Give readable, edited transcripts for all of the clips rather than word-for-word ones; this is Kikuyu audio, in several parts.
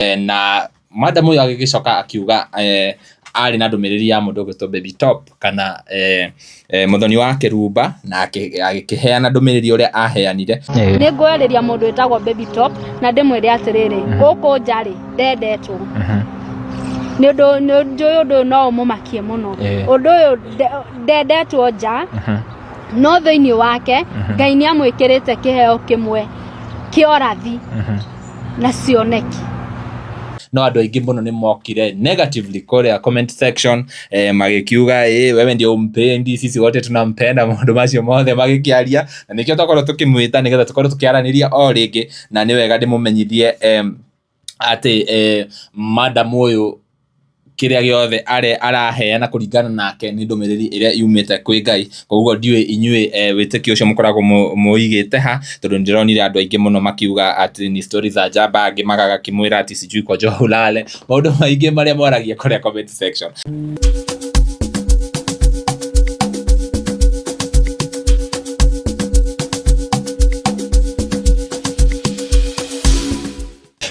Na madam ũyũ agĩgĩcoka akiuga arĩ na ndũmĩrĩri ya mũndũ ũgwĩtwo Baby Top kana mũthoni wa Kĩrumba, na agĩkĩheana ndũmĩrĩri ũrĩa aheanire. Nĩ ngwarĩria mũndũ wĩtagwo Baby Top na ndĩmwĩre atĩrĩrĩ, gũkũ nja rĩ, ndendetwo. Nĩ ũndũ nĩ njũĩ ũndũ ũyũ no ũmũmakie mũno. Ũndũ ũyũ ndendetwo nja, no thĩinĩ wake Ngai nĩ amwĩkĩrĩte kĩheo kĩmwe kĩa ũrathi na cioneki. No andũ aingĩ mũno nĩ mokire negatively kũrĩa comment section, magĩkiuga wewe ndio umpendi, sisi wote tunampenda, maũndũ macio mothe magĩkĩaria, na nĩkĩo twakorwo tũkĩmwĩta nĩgetha tũkorwo tũkĩaranĩria o rĩngĩ, na nĩ wega ndĩmũmenyithie atĩ madam ũyũ kĩrĩa gĩothe araheana kũringana nake nĩ ndũmĩrĩri ĩrĩa yumĩte kwĩ Ngai. Koguo ndiũĩ inyuĩ wĩtĩkio ũcio mũkoragwo mũigĩte ha, tondũ nĩ ndĩronire andũ aingĩ mũno makiuga atĩ ni story za njamba, angĩ magakĩmwĩra atĩ sijui kojoa ulale, maũndũ maingĩ marĩa mwaragia kũrĩa comment section.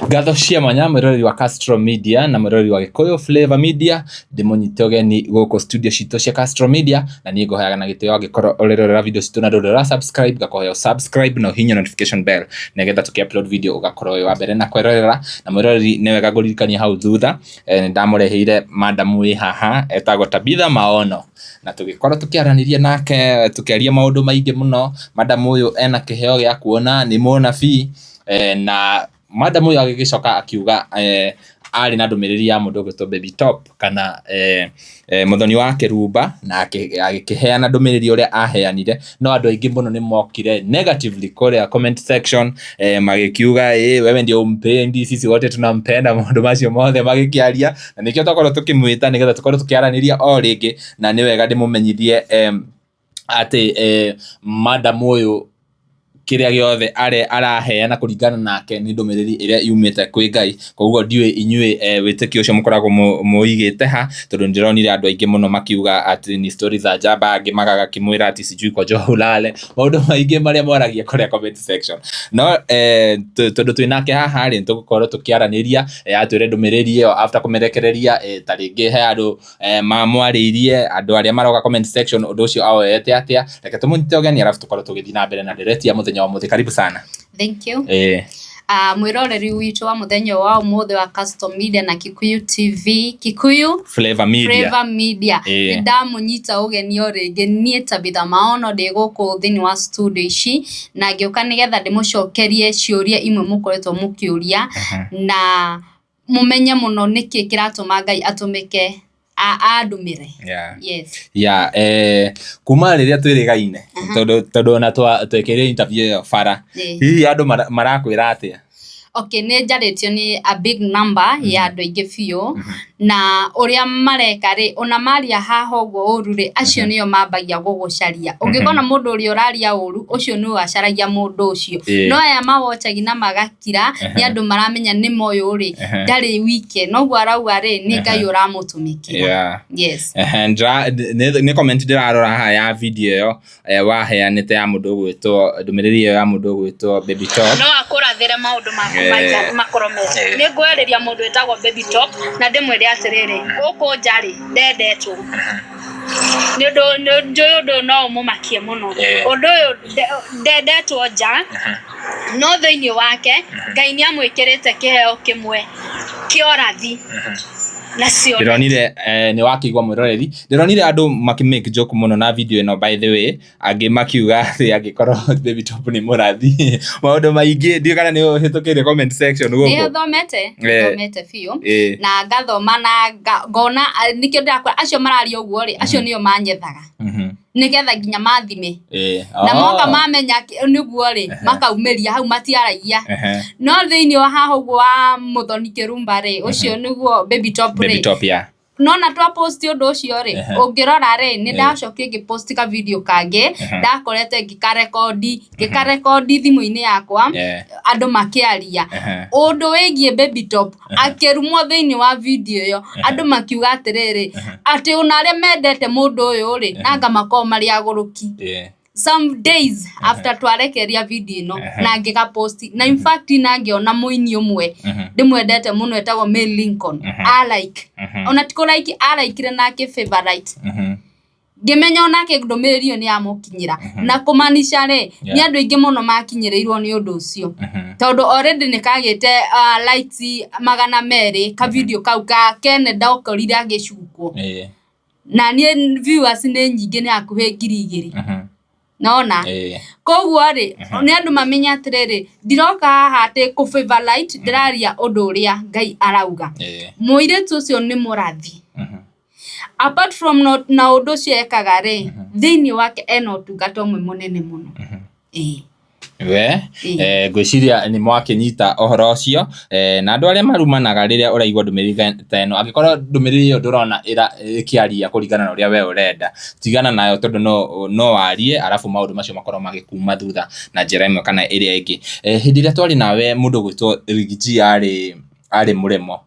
Ngatho cia mwanya mwĩroreri wa Castro Media na mwĩroreri wa Gĩkũyũ Flavor Media, ndĩmũnyite ũgeni gũkũ studio citũ cia Castro Media, na niĩ ngũhoyaga na gĩtĩo angĩkorwo ũrerorera video citũ na ndũrĩ ũra subscribe, ngakũhoya ũ subscribe na ũhihinye notification bell nĩgetha tũkĩ upload video ũgakorwo wĩ wa mbere na kwĩrorera. Na mwĩroreri nĩ wega ngũririkanie hau thutha, nĩ ndamũreheire madam wĩ haha etagwo Tabitha Maono, na tũgĩkorwo tũkĩaranĩria nake tũkĩaria maũndũ maingĩ mũno. Madam ũyũ ena kĩheo gĩa kuona, nĩ mũnabii, na madam ũyũ agĩgĩcoka akiuga arĩ na ndũmĩrĩri ya mũndũ ũgwĩtwo Baby Top kana mũthoni wa Kĩrumba, na agĩkĩheana ndũmĩrĩri ũrĩa aheanire, no andũ aingĩ mũno nĩ mokire negatively kũrĩa comment section, magĩkiuga wewe ndio umpendi, sisi wote tunampenda, maũndũ macio mothe magĩkĩaria, na nĩkĩo twakorwo tũkĩmwĩta nĩgetha tũkorwo tũkĩaranĩria o rĩngĩ, na nĩ wega ndĩmũmenyithie atĩ madam ũyũ kĩrĩa gĩothe araheana kũringana nake nĩ ndũmĩrĩri ĩrĩa yumĩte kwĩ Ngai. Koguo ndiũĩ inyuĩ wĩtĩkio ũcio mũkoragwo mũigĩte ha, tondũ nĩ ndĩronire andũ aingĩ mũno makiuga atĩ ni story za njamba, angĩ magakĩmwĩra atĩ sijui kojoa ulale, maũndũ maingĩ marĩa mwaragia kũrĩa comment section. No tondũ twĩ nake haha rĩ, nĩ tũgũkorwo tũkĩaranĩria, atwĩre ndũmĩrĩri ĩyo after kũmĩrekereria, ta rĩngĩ he andũ mamwarĩirie, andũ arĩa maroka comment section ũndũ ũcio awoete atĩa. Reke tũmũnyite ũgeni arabu tũkorwo tũgĩthiĩ na mbere na ndereti ya mũthenya wa ũmũthĩ. Karibu sana. Thank you. Mwĩroreri witũ wa mũthenya wa ũmũthĩ wa Custom Media na Kikuyu TV, Kikuyu Flavor Media. Flavor Media. Nĩ ndamũnyita ũgeni o rĩngĩ niĩ Tabitha Maono ndĩ gũkũ thĩinĩ wa studio ici na ngĩũka nĩgetha ndĩmũcokerie ciũria imwe mũkoretwo mũkĩũria na mũmenye mũno nĩkĩ kĩratũma Ngai atũmĩke andũmĩre. Yes. Yeah, kuma rĩrĩa twĩrĩgaine, tondũ ona twekĩire interview ĩyo bara, hihi andũ marakwĩra atĩa? Okay, nĩ njarĩtio nĩ a big number ya andũ aingĩ biũ, na ũrĩa mareka rĩ, ona maria haha ũguo ũru rĩ, acio nĩo mambagia gũgũcaria. Ũngĩkona mũndũ ũrĩa ũraria ũru, ũcio nĩwe acaragia mũndũ ũcio. No aya mawochagi na magakira, nĩ andũ maramenya nĩ moyũ rĩ, ndarĩ wike, noguo arauga rĩ, nĩ Ngai ũramũtũmĩkĩra. Yes. Nĩ comment ndĩrarora haha ya video ĩyo waheanĩte ya mũndũ ũgwĩtwo, ndũmĩrĩri ĩyo ya mũndũ ũgwĩtwo Baby Top. No akũrathĩre maũndũ maku makorwo me. Nĩ ngwarĩria mũndũ wĩtagwo Baby Top na ndĩmwĩre atĩrĩrĩ, gũkũ nja rĩ, ndendetwo. Nĩ ũndũ njũĩ ũndũ ũyũ no ũmũmakie mũno. Ũndũ ũyũ ndendetwo nja, no thĩinĩ wake Ngai nĩ amwĩkĩrĩte kĩheo kĩmwe kĩa ũrathi na cioneki. Ndĩronire nĩ wakĩigua mwĩroreri, ndĩronire andũ makĩ make joke mũno na video ĩno by the way, angĩ makiuga atĩ angĩkorwo Baby Top nĩ mũrathi, maũndũ maingĩ, ndiũĩ kana nĩ ũhĩtũkĩire comment section gũkũ. Nĩ thomete, thomete biũ na ngathoma na ngona, nĩkĩo ndĩrakwĩra acio mararia ũguo rĩ, acio nĩo manyethaga. Nĩgetha nginya mathime. Na moka mamenya nĩguo rĩ, makaumĩria hau matiaragia. No thĩinĩ wa haha ũguo wa Mũthoni Kĩrumba rĩ, ũcio nĩguo Baby Top rĩ. Baby Top, yeah. Nona twa post ũndũ ũcio rĩ, ũngĩrora rĩ, nĩ ndacokire ngĩ post ka video kangĩ, ndakorete ngĩkarekondi, ngĩkarekondi thimũ-inĩ yakwa, andũ makĩaria. Ũndũ wĩgiĩ Baby Top, akĩrumwo thĩinĩ wa video ĩyo, andũ makiuga atĩrĩrĩ, atĩ ona arĩa mendete mũndũ ũyũ rĩ, nanga makoragwo marĩ agũrũki. Some days after twarekeria video ĩno na ngĩga post, na in fact na ngĩona mũini ũmwe ndĩmwendete mũno etagwo May Lincoln a like, ona ti kũ like, araikire na akĩ favorite. Ngĩmenya onake ndũmĩrĩri ĩyo nĩ yamũkinyĩra, na kũmanisha rĩ, nĩ andũ aingĩ mũno makinyĩrĩirwo nĩ ũndũ ũcio, tondũ already nĩ kagĩte likes 200 ka video kau ka kene ndakorire agĩcukwo. Na niĩ viewers nĩ nyingĩ, nĩ hakuhĩ 2000. Nona koguo rĩ, nĩ andũ mamenye atĩrĩrĩ, ndiroka haha atĩ kũ favorite, ndĩraria ũndũ ũrĩa Ngai arauga. Mũirĩtu ũcio nĩ mũrathi. Apart from no, na ũndũ ũcio ekaga rĩ, thĩinĩ wake ena ũtungata ũmwe mũnene mũno, ĩĩ. We ngwĩciria nĩ mwakĩnyita ũhoro ũcio, na andũ arĩa marumanaga rĩrĩa ũraigua ndũmĩrĩri ta ĩno, angĩkorwo ndũmĩrĩri ĩyo ndũrona ĩkĩaria kũringana na ũrĩa we ũrenda, tigana nayo, tondũ no warie arabu maũndũ macio makorwo magĩkuma thutha na njĩra ĩmwe kana ĩrĩa ĩngĩ. Hĩndĩ ĩrĩa twarĩ nawe, mũndũ ũgwĩtwo Riggy G arĩ mũrĩmo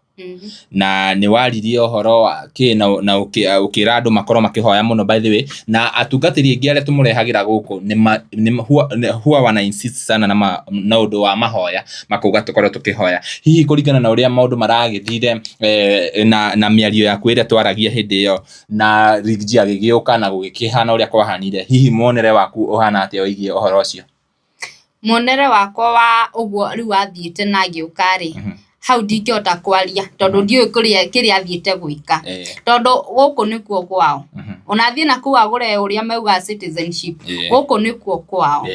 na nĩ waririe ũhoro wa kĩ na ũkĩra andũ makorwo makĩhoya mũno. By the way, na atungatĩri aingĩ arĩa tũmũrehagĩra gũkũ nĩ huwa wana insist sana na ũndũ wa mahoya, makauga tũkorwo tũkĩhoya. Hihi kũringana na ũrĩa maũndũ maragĩthire, na mĩario yaku ĩrĩa twaragia hĩndĩ ĩyo, na Riggy G agĩgĩũka na gũgĩkĩhana ũrĩa kwahanire, hihi muonere waku ũhana atĩa wĩgiĩ ũhoro ũcio? Muonere wakwa wa ũguo rĩu athiĩte na agĩũka rĩ, hau ndingĩhota kwaria tondũ ndiũĩ kũrĩa kĩrĩa athiĩte gwĩka, tondũ gũkũ nĩkuo kwao. Ona athiĩ na kũu agũre ũrĩa maugaga citizenship, gũkũ nĩkuo kwao.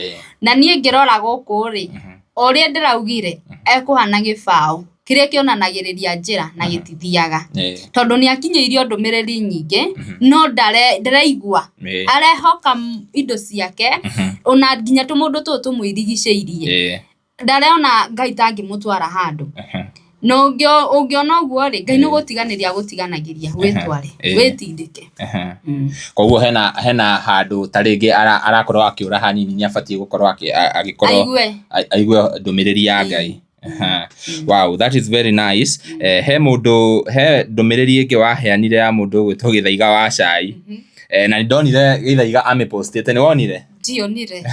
Na niĩ ngĩrora gũkũ rĩ, o ũrĩa ndĩraugire, ekũhana gĩbaũ kĩrĩa kĩonanagĩrĩria njĩra na gĩtithiaga, tondũ nĩ akinyĩirio ndũmĩrĩri nyingĩ no ndaraigua. Arehoka indo ciake, ona nginya tũmũndũ tũtũ tũmwĩrigicĩirie. Ndarona Ngai tangĩmũtwara handũ. Na ũngĩona ũguo rĩ, Ngai nĩ gũtiganĩria agũtiganagĩria, wĩtware, wĩtindĩke. Koguo hena handũ ta rĩngĩ arakorwo akĩũra hanini, nĩ abatiĩ gũkorwo agĩkorwo aigue aigue ndũmĩrĩri ya Ngai. Wow, that is very nice. He mũndũ, he ndũmĩrĩri ĩngĩ waheanire ya mũndũ ũgwĩtwo Gĩthaiga wa Cai. Na nĩ ndonire Gĩthaiga amĩpostĩte, nĩ wonire? Ndionire.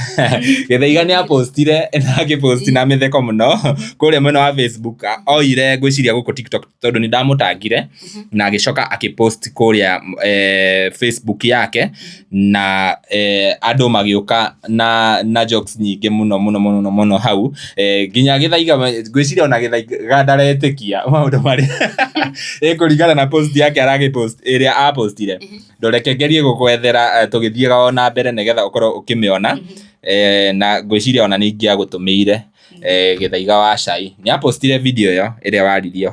Gĩthaiga nĩ apostire na agĩposti na mĩtheko mũno kũrĩa mwena wa Facebook. Oire ngwĩciria gũkũ TikTok, tondũ nĩ ndamũtangire na agĩcoka akĩpost kũrĩa Facebook yake, na andũ magĩũka na jokes nyingĩ mũno mũno mũno mũno hau, nginya Gĩthaiga, ngwĩciria ona Gĩthaiga ndaretĩkia maũndũ marĩa ĩkũringana na post yake aragĩpost ĩrĩa apostire. Ndoreke ngerie gũgwethera, tũgĩthiaga o na mbere, nĩgetha ũkorwo ũkĩmĩona, na ngwĩciria ona nĩ ingĩagũtũmĩire. Gĩthaiga wa Cai nĩ apostire video ĩyo ĩrĩa waririe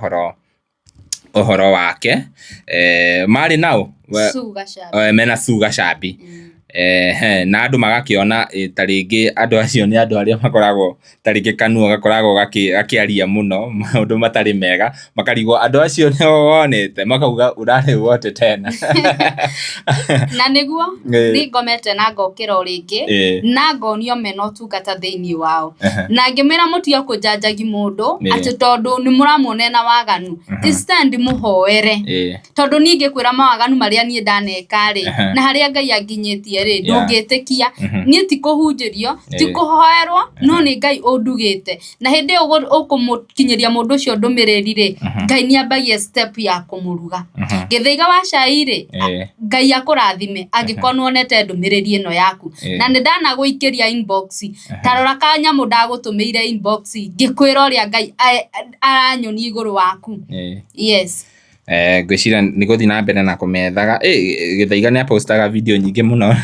ũhoro wake, marĩ nao Sue Gacambi. Mena Sue Gacambi. Na andũ magakĩona, ta rĩngĩ andũ acio nĩ andũ arĩa makoragwo ta rĩngĩ kanua gakoragwo gakĩaria mũno maũndũ matarĩ mega, makarigwo andũ acio nĩo wonete, makauga urarĩ wote tena. Na nĩguo nĩ ngomete na ngokĩra o rĩngĩ na ngonio mena ũtungata thĩinĩ wao, na ngĩmwĩra mũtige kũnjanjagi mũndũ atĩ tondũ nĩ mũramuona ena waganu, instead mũhoere, tondũ niĩ ngĩkwĩra mawaganu marĩa niĩ ndaneka rĩ, na harĩa Ngai anginyĩtie rĩ, ndũngĩtĩkia. Niĩ ti kũhunjĩrio, ti kũhoerwo, no nĩ Ngai ũndugĩte, na hĩndĩ ĩyo ũkũmũkinyĩria mũndũ ũcio ndũmĩrĩri rĩ, Ngai nĩ ambagia step ya kũmũruga. Gĩthĩiga wa Cai rĩ, Ngai akũrathime angĩkorwo nĩwonete ndũmĩrĩri ĩno yaku, na nĩ ndanagũikĩria inbox. Ta rora kanyamũ ndagũtũmĩire inbox ngĩkwĩra ũrĩa Ngai aranyonia igũrũ waku. Yes. Ngwĩciria nĩ gũthiĩ na mbere na kũmethaga. Gĩthaiga nĩ apostaga video nyingĩ mũno,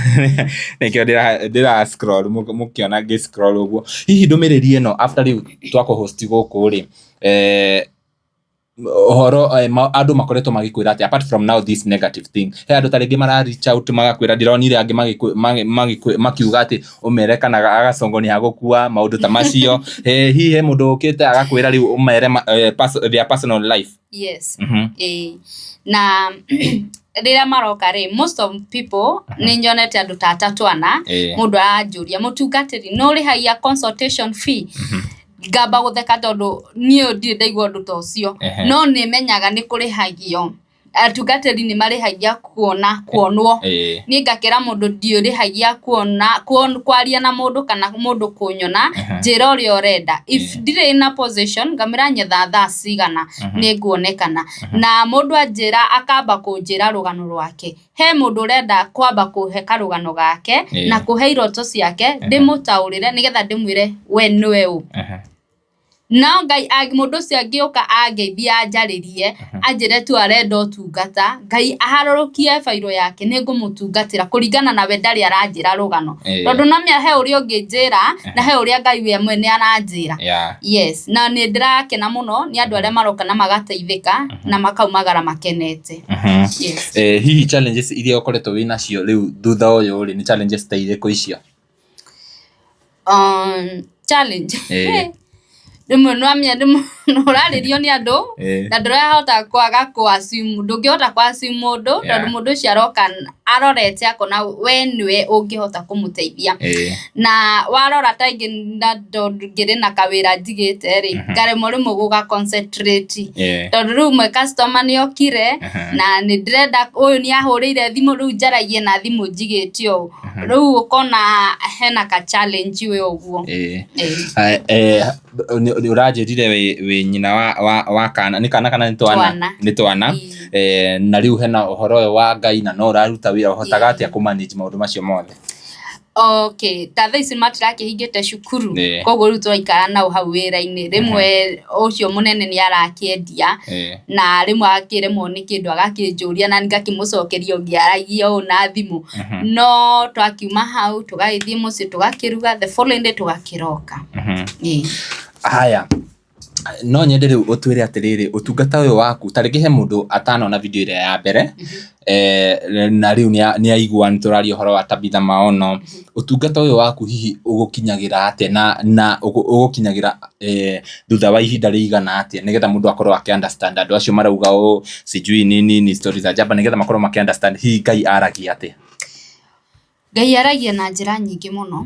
nĩkĩo ndĩra scroll, mũkĩona ngĩ scroll ũguo. Hihi ndũmĩrĩri ĩno, after rĩu twakũ host gũkũ rĩ, ũhoro andũ makoretwo magĩkwĩra atĩ apart from now this negative thing, he andũ ta rĩngĩ mara reach out magakwĩra, ndĩronire angĩ makiuga atĩ ũmere kana agacongo nĩ agũkua, maũndũ ta macio. Hihi he mũndũ ũkĩte agakwĩra rĩu ũmere their personal life? Yes. Ĩĩ, na rĩrĩa maroka rĩ, most of people, nĩ nyonete andũ ta atatũ ana. Mũndũ aranjũria, "Mũtungatĩri, nĩ ũrĩhagia consultation fee?" Ngamba gũtheka tondũ niĩ ndirĩ ndaigua ũndũ ta ũcio. No nĩ menyaga nĩ kũrĩhagio. Atungatĩri nĩ marĩhagia kuona kuonwo. Niĩ ngakĩra mũndũ ndiũrĩhagia kuona kwaria na mũndũ kana mũndũ kũnyona, njĩra ũrĩa ũrenda. If ndirĩ na position, ngamwĩra nyetha thaa cigana nĩ nguonekana. Na mũndũ anjĩra akamba kũnjĩra rũgano rwake. He mũndũ ũrenda kwamba kũhe karũgano gake na kũhe iroto ciake, ndĩmũtaũrĩre nĩgetha ndĩmwĩre we nĩwe ũ. No Ngai mũndũ ũcio angĩũka angeithie anjarĩrie, anjĩre tu arenda ũtungata, Ngai aharũrũkie bairũ yake nĩ ngũmũtungatĩra kũringana na we ndarĩ aranjĩra rũgano. Tondũ no he ũrĩa ũngĩnjĩra na he ũrĩa Ngai we mwene aranjĩra. Yes, na nĩ ndĩrakena mũno nĩ andũ arĩa maroka na magateithĩka na makaumagara makenete. Yes. Hihi challenges iria ũkoretwo wĩ nacio rĩu thutha ũyũ rĩ, nĩ challenges ta irĩkũ icio? Challenge rĩmwe nĩwamenya rĩmwe ũrarĩrio nĩ andũ na ndũrahota kwaga kũ assume, ndũngĩhota kũ assume mũndũ tondũ mũndũ ũcio aroka arorete akona we nĩwe ũngĩhota kũmũteithia. Na warora ta ingĩ na tondũ ngĩrĩ na kawĩra njigĩte rĩ, ngaremwo rĩmwe gũga concentrate tondũ rĩu ũmwe customer nĩ okire na nĩ ndĩrenda ũyũ nĩ ahũrĩire thimũ rĩu njaragie na thimũ njigĩte ũũ. Rĩu ũkona hena ka challenge we ũguo. Nĩ ũranjĩrire wĩ nyina wa kana, nĩ kana kana nĩ twana? Nĩ twana. Na rĩu hena ũhoro ũyũ wa Ngai na no ũraruta wĩra, ũhotaga atĩa kũ manage maũndũ macio mothe? Okay, ta thaa ici matirakĩhingĩte cukuru koguo rĩu tũraikara nao hau wĩra-inĩ, rĩmwe ũcio mũnene nĩ arakĩendia na rĩmwe agakĩremwo nĩ kĩndũ agakĩnjũria na ngakĩmũcokeria o ngĩaragia ũũ na thimũ, no twakiuma hau tũgagĩthiĩ mũciĩ tũgakĩruga the following day tũgakĩroka. Haya, no nyende rĩu ũtwĩre atĩrĩrĩ, ũtungata ũyũ waku, ta rĩngĩ he mũndũ atanona video ĩrĩa ya mbere, na rĩu nĩ aigua nĩ tũraria ũhoro wa Tabitha Maono, ũtungata ũyũ waku hihi ũgũkinyagĩra atĩa na ũgũkinyagĩra thutha wa ihinda rĩigana atĩa nĩgetha mũndũ akorwo akĩ understand andũ acio marauga ũũ sijui nini ni stories za jaba nĩgetha makorwo makĩ understand hihi Ngai aragia atĩa? Ngai aragia na njĩra nyingĩ mũno.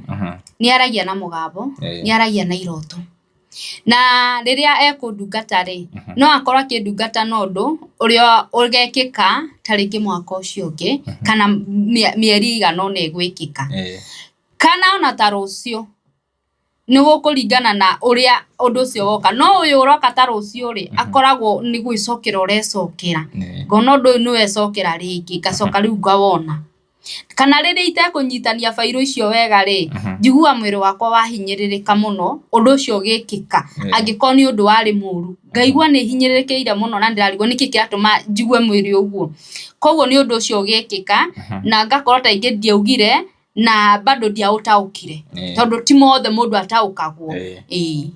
Nĩ aragia na mũgambo, nĩ aragia na iroto. Na rĩrĩa ekũndungata rĩ, no akorwo akĩndungata na ũndũ ũrĩa ũgekĩka ta rĩngĩ mwaka ũcio ũngĩ, kana mĩeri ĩigana ũna ĩgwĩkĩka. Kana ona ta rũciũ, nĩ gũkũringana na ũrĩa ũndũ ũcio woka. No ũyũ ũroka ta rũciũ rĩ, akoragwo nĩ gwĩcokera ũrecokera. Ngona ũndũ ũyũ nĩ wecokera rĩngĩ, ngacoka rĩu ngawona. Kana rĩrĩa itekũnyitania bairũ icio wega rĩ, njiguaga mwĩrĩ wakwa wahinyĩrĩrĩka mũno, ũndũ ũcio ũgĩkĩka, angĩkorwo nĩ ũndũ warĩ mũru, ngaigua nĩ hinyĩrĩrĩkĩire mũno na ndĩrarigwo nĩkĩ kĩratũma njigue mwĩrĩ ũguo. Koguo nĩ ũndũ ũcio ũgĩkĩka, na ngakorwo ta rĩngĩ ndiaugire, na bado ndiaũtaũkire, tondũ ti mothe mũndũ ataũkagwo. Ĩĩ.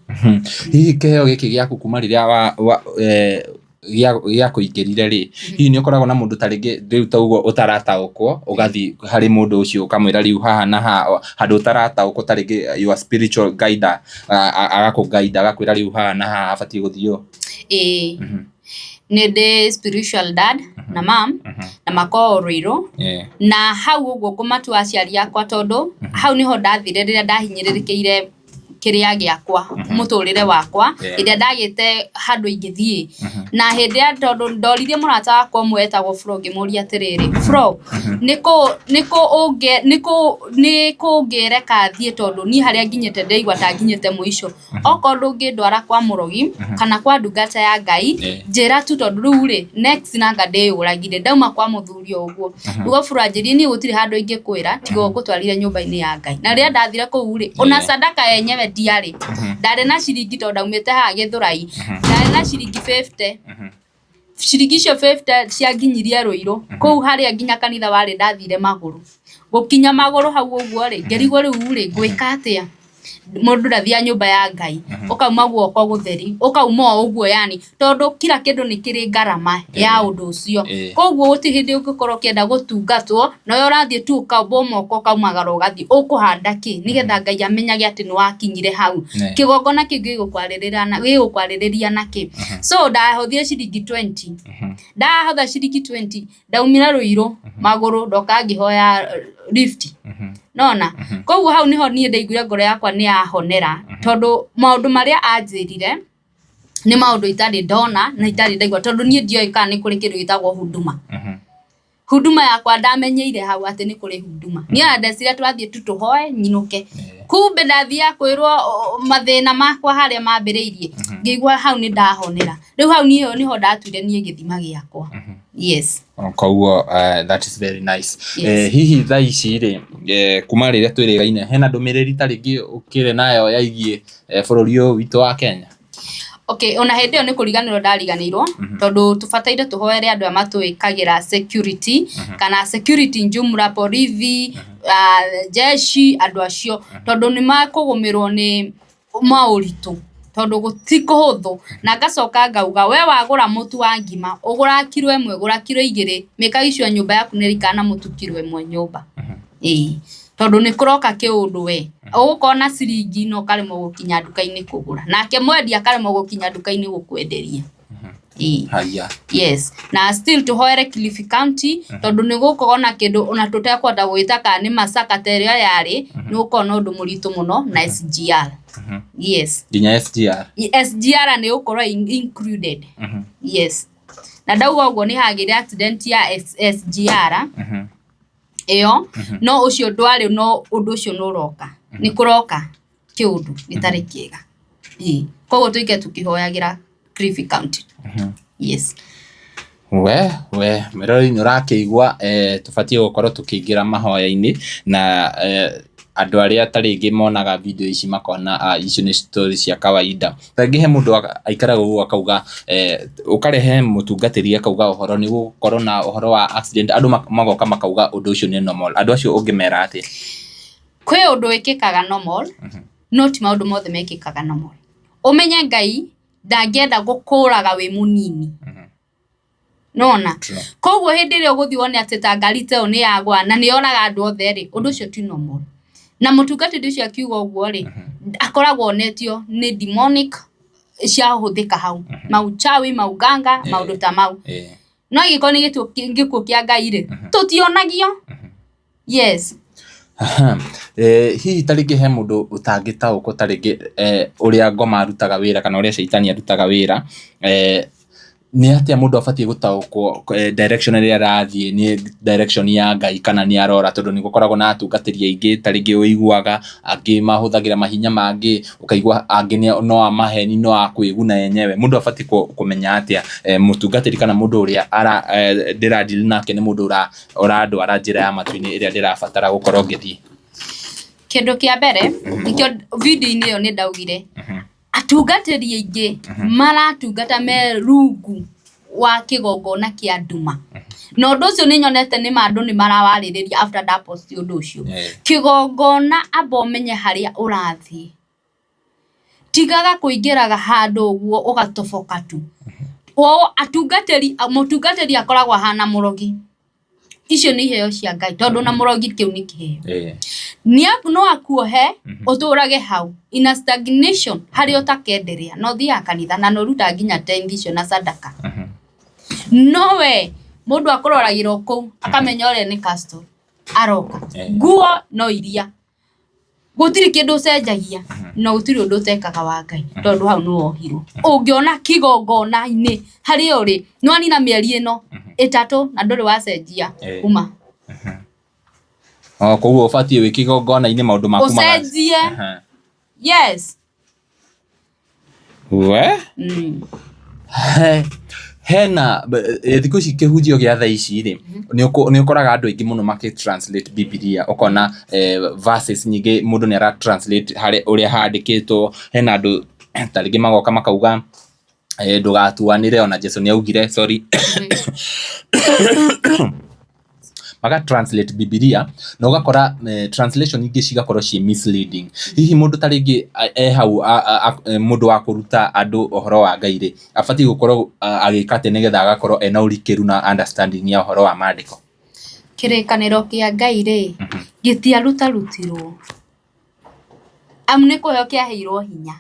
Hihi kĩheo gĩkĩ gĩaku kuma rĩrĩa gĩakũingĩrire rĩ, hihi nĩ ũkoragwo na mũndũ ta rĩngĩ rĩu ta ũguo ũtarataũkwo, ũgathiĩ harĩ mũndũ ũcio ũkamwĩra rĩu haha na haha, handũ ũtarataũkwo ta rĩngĩ your spiritual guide agakũ guide agakwĩra rĩu haha na haha habatiĩ gũthiĩ ũũ? Ĩĩ. Nĩ ndĩ spiritual dad na mom na makoragwo Ruiru na hau ũguo ngũmatua aciari akwa tondũ hau nĩho ndathire rĩrĩa ndahinyĩrĩrĩkĩire kĩrĩa gĩakwa mũtũrĩre wakwa ĩrĩa ndagĩte handũ ingĩthiĩ na hĩndĩ ya tondũ ndoririe mũrata wakwa ũmwe wetagwo Flo ngĩmũria atĩrĩrĩ Flo nĩkũ ũngĩreka thiĩ tondũ niĩ harĩa nginyĩte ndĩraigua ta nginyĩte mũico. Okorwo ndũngĩndwara kwa mũrogi kana kwa ndungata ya Ngai, njĩra tu tondũ rĩu rĩ, next nanga ndĩyũragire ndauma kwa mũthuri o ũguo. Nĩguo Flo anjĩrire niĩ gũtirĩ handũ ingĩkwĩra tiga ũngũtwarire nyũmba-inĩ ya Ngai. Na rĩrĩa ndathire kũu rĩ, ona sadaka yenyewe ndiarĩ. Ndarĩ na ciringi tondũ ndaumĩte haha Gĩthũrai, ndarĩ na ciringi 50. Ciringi icio 50 cianginyirie Rũirũ, kũu harĩa nginya kanitha warĩ ndathire magũrũ. Gũkinya magũrũ hau ũguo rĩ, ngĩrigwo rĩu rĩ, ngwĩka atĩa? Mũndũ ndathiaga nyũmba ya Ngai, ũkauma guoko gũtheri, ũkauma o ũguo yani, tondũ kila kĩndũ nĩ kĩrĩ ngarama ya ũndũ ũcio. Koguo gũtirĩ hĩndĩ ũngĩkorwo ũkĩenda gũtungatwo, na we ũrathiĩ tu ũkambwo moko ũkaumagara ũgathiĩ, ũkũhanda kĩ? Nĩgetha Ngai amenyage atĩ nĩ wakinyire hau. Kĩgongona kĩu gĩgũkwarĩrĩria nakĩ? So ndahothire ciringi 20, ndahotha ciringi 20, ndaumire Ruiru magũrũ ndoka ngĩhoya lift. Nona? Koguo hau nĩho niĩ ndaiguire ngoro yakwa nĩ yahonera, tondũ maũndũ marĩa anjĩrire, Nĩ maũndũ itarĩ ndona na itarĩ ndaigua, tondũ niĩ ndioĩ kana nĩ kũrĩ kĩndũ gĩtagwo huduma. Huduma yakwa ndamenyeire hau atĩ nĩ kũrĩ huduma. Niĩ ona ndeciria tũrathiĩ tu tũhoe nyinũke, kumbe ndathiaga kwĩrwo mathĩna makwa harĩa mambĩrĩirie, ngĩigua hau nĩ ndahonera. Rĩu hau niĩ nĩho ndatuire niĩ gĩthima gĩakwa. Yes. Koguo that is very nice. Yes. Hihi thaa ici rĩ, kuma rĩrĩa twĩrĩgaine, hena ndũmĩrĩri ta rĩngĩ ũkĩrĩ nayo yaigiĩ bũrũri ũyũ witũ wa Kenya? Okay, ona hĩndĩ ĩyo nĩ kũriganĩrwo ndariganĩirwo, tondũ tũbataire tũhoere andũ aya matwĩkagĩra security, kana security njumra, borithi, jeshi, andũ acio, tondũ nĩ makũgũmĩrwo nĩ maũritũ, tondũ gũti kũhũthũ. Na ngacoka ngauga, we wagũra mũtu wa ngima, ũgũraga kiro 1, gũra kiro 2, mĩkaga icio nyũmba yaku nĩ ĩraikara na mũtu kiro 1 nyũmba. Ĩĩ, tondũ nĩ kũroka kĩũndũ we ũgũkorwo na ciringi na ũkaremwo gũkinya nduka-inĩ kũgũra, nake mwendia akaremwo gũkinya nduka-inĩ gũkwenderia. Ĩĩ. Haya. Yes, na still tũhoere Kilifi County, tondũ nĩ gũkorwo na kĩndũ ona tũtekwenda gwĩta kana nĩ masaka ta ĩrĩa yarĩ, nĩ gũkorwo na ũndũ mũritũ mũno na SGR. Yes. Nginya SGR. SGR nĩ gũkorwo included. Yes. Na ndauga ũguo nĩ hagĩire accident ya SGR ĩyo, no ũcio ndwarĩ, no ũndũ ũcio nĩ ũroka, nĩ kũroka kĩũndũ gĩtarĩ kĩega. Ĩĩ, koguo tũikare tũkĩhoyagĩra Kilifi County. Yes. We mwĩroreri nĩ ũrakĩigua, tũbatiĩ gũkorwo tũkĩingĩra mahoya-inĩ, na andũ arĩa ta rĩngĩ monaga video ici makona icio nĩ story cia kawaida. Rĩngĩ he mũndũ aikaraga ũguo akauga, ũkarehe mũtungatĩri akauga ũhoro nĩ gũkorwo na ũhoro wa accident, andũ magoka makauga ũndũ ũcio nĩ normal. Andũ acio ũngĩmera atĩa? Kwĩ ũndũ wĩkĩkaga normal, no ti maũndũ mothe mekĩkaga normal. Ũmenye Ngai ndangĩenda gũkũraga wĩ mũnini. Nona koguo hĩndĩ ĩrĩa ũgũthiĩ wone atĩ ta ngari ta ĩyo nĩ yagwa na nĩ yoraga andũ othe rĩ, ũndũ ũcio ti normal. Na mũtungatĩri ũcio akiuga ũguo rĩ, akoragwo onetio nĩ demonic ciahũthĩka hau, mauchawi, mauganga, maũndũ ta mau. No angĩkorwo nĩ gĩkuũ kĩa Ngai rĩ, tũtionagio. Yes. Hihi ta rĩngĩ he mũndũ ũtangĩtaũkwo ta rĩngĩ ũrĩa ngoma arutaga wĩra kana ũrĩa caitani arutaga wĩra, nĩ atĩa mũndũ abatiĩ gũtaũkwo direction ĩrĩa arathiĩ nĩ direction ya Ngai kana nĩ arora, tondũ nĩ gũkoragwo na atungatĩri aingĩ ta rĩngĩ ũiguaga angĩ mahũthagĩra mahinya mangĩ, ũkaigua angĩ no a maheni, no a kwĩguna enyewe. Mũndũ abatiĩ kũmenya atĩa mũtungatĩri kana mũndũ ũrĩa ndĩra deal nake nĩ mũndũ ũrandwara njĩra ya matu-inĩ ĩrĩa ndĩrabatara gũkorwo ngĩthiĩ? Kĩndũ kĩa mbere, nĩkĩo video-inĩ ĩyo nĩ ndaugire, atungatĩri aingĩ maratungata me rungu wa kĩgongona kĩa nduma. Na ũndũ ũcio nĩ nyonete nĩ ma andũ nĩ marawarĩrĩria after nda post ũndũ ũcio. Kĩgongona amba ũmenye harĩa ũrathiĩ. Tigaga kũingĩraga handũ ũguo ũgatoboka tu. Atungatĩri, mũtungatĩri akoragwo ahana mũrogi. Icio nĩ iheo cia Ngai, tondũ na mũrogi kĩu nĩ kĩheo. No akuohe ũtũrage hau in a stagnation harĩa ũtakenderea, na ũthiaga kanitha na nĩ ũrutaga nginya tenth icio na sadaka. No we mũndũ akũroragĩra o kũu akamenya ũrĩa nĩ custom aroka. Nguo no iria, gũtirĩ kĩndũ ũcenjagia, na gũtirĩ ũndũ ũtekaga wa Ngai, tondũ hau nĩ wohirwo. Ũngĩona kĩgongona-inĩ harĩa ũrĩ, nĩ wanina mĩeri ĩno 3 na ndũrĩ wacenjia, uma. Koguo ũbatiĩ wĩ kĩgongona-inĩ maũndũ maku ũcenjie. Yes. We? Hena thikũ ici kĩhunjio gĩa thaa ici rĩ, nĩ ũkoraga andũ aingĩ mũno makĩ translate Bibilia, ũkona verses nyingĩ mũndũ nĩ ara translate harĩa ũrĩa handĩkĩtwo. Hena andũ ta rĩngĩ magoka makauga ndũgatuanĩre, ona Jesũ nĩ augire, sorry, maga translate Bibilia na ũgakora translation ingĩ cigakorwo ciĩ misleading. Hihi mũndũ ta rĩngĩ e hau mũndũ wa kũruta andũ ũhoro wa Ngai rĩ, abatiĩ gũkorwo agĩka atĩa nĩgetha agakorwo ena ũrikĩru na understanding ya ũhoro wa maandĩko? Kĩrĩkanĩro kĩa Ngai rĩ, gĩtiarutarutirwo, amu nĩ kũheo kĩaheirwo hinya.